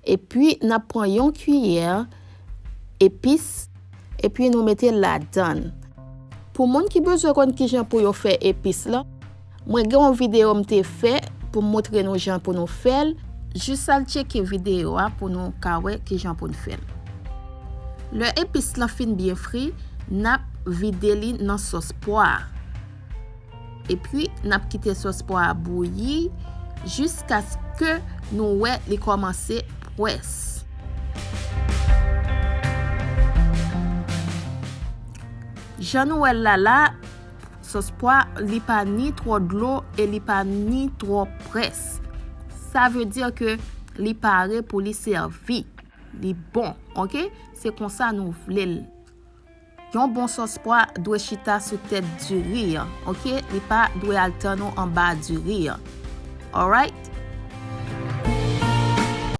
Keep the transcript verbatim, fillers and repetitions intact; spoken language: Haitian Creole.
Epi n ap pran yon kiyè epis, epi nou mete l ladan l. Pou moun ki bezwen konn kijan pou yo fè epis lan, mwen gen yon videyo m te fè pou m montre nou jan pou nou fè l. Jis al tcheke videyo a pou nou ka wè kijan pou n fè l. Lè epis lan fin byen fri, n ap vide li nan sòs pwa a. Epi, n ap kite sòs pwa a bouyi jiskaske nou wè li kòmanse pwès. Jan nou wè l la la, sòs pwa, li pa ni twò dlo e li pa ni twò pwès. Sa vle di ke li pare pou li sèvi. Li bon, oke? Se konsa nou vle l. Yon bon sòs pwa dwe chita sou tèt diri an, oke? Li pa dwe al tann ou anba diri an. Alright?